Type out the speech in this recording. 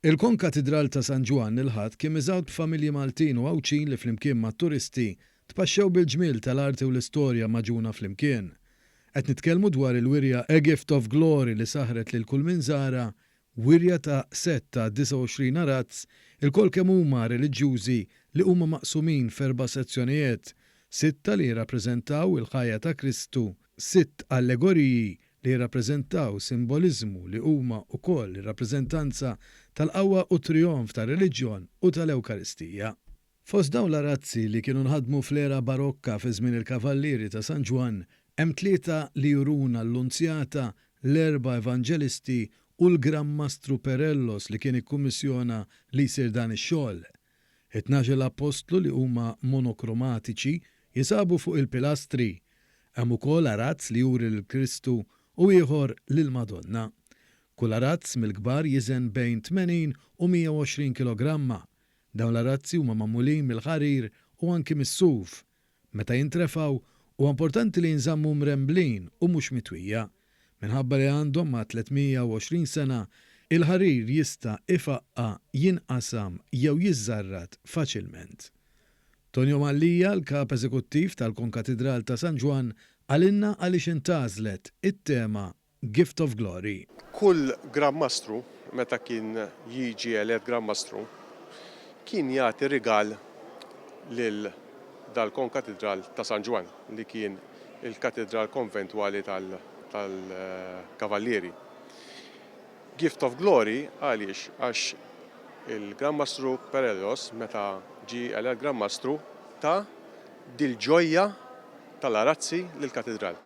Il-Konkatidral ta' San Ġwann il-Ħadd kien miżgħud b'familji Maltin u Għawdxin li flimkien mat-turisti tpaxxew bil-ġmiel tal-arti u l-istorja magħġuna flimkien. Qed nitkellmu dwar il-wirja A Gift of Glory li saħħret lil kull min żarha, wirja ta' sett ta' 29 arazz, ilkoll kemm huma reliġjużi li huma maqsumin f'erba' sezzjonijiet, sitta li jirrappreżentaw il-ħajja ta' Kristu, sitt allegoriji li jirrappreżentaw simboliżmu li huma wkoll ir-rappreżentanza tal-qawwa u t-trijonf tar-reliġjon u tal-Ewkaristija. Fost dawn l-arazzi li kienu nħadmu fl-era Barokka fi żmien il-Kavallieri ta' San Ġwann hemm tlieta li juruna l-Lunzjata, l-erba' Evanġelisti u l-Gran Mastru Perellos li kien ikkummissjona li jsir dan ix-xogħol. It-tnax-il appostlu li huma monokromatiċi jinsabu fuq il-pilastri. Hemm ukoll arazz li juri lil Kristu u ieħor lill-Madonna. Kull arazz mill-kbar jiżen bejn 80 u 120 kilogramma. Dawn l-arazzi huma magħmulin mill-ħarir u anki mis-suf. Meta jintrefgħu, huwa importanti li jinżammu mremblin u mhux mitwija. Minħabba li għandhom ma' 320 sena, il-ħarir jista' ifaqqa', jinqasam jew jiżżarrad faċilment. Tonio Mallia, l-Kap Eżekuttiv tal-Konkatidral ta' San Ġwann, qalilna għaliex intgħażlet it-tema Gift of Glory. Kull Gran Mastru meta kien jiġi elett Gran Mastru kien jagħti rigal lil dal-Konkatidral ta' San Ġwann li kien il-katidral konventwali tal-Kavallieri. Gift of Glory għaliex? Għax il-Gran Mastru Perellos meta ġie elett Gran Mastru ta dil-ġojja tal-arazzi lill-katidral.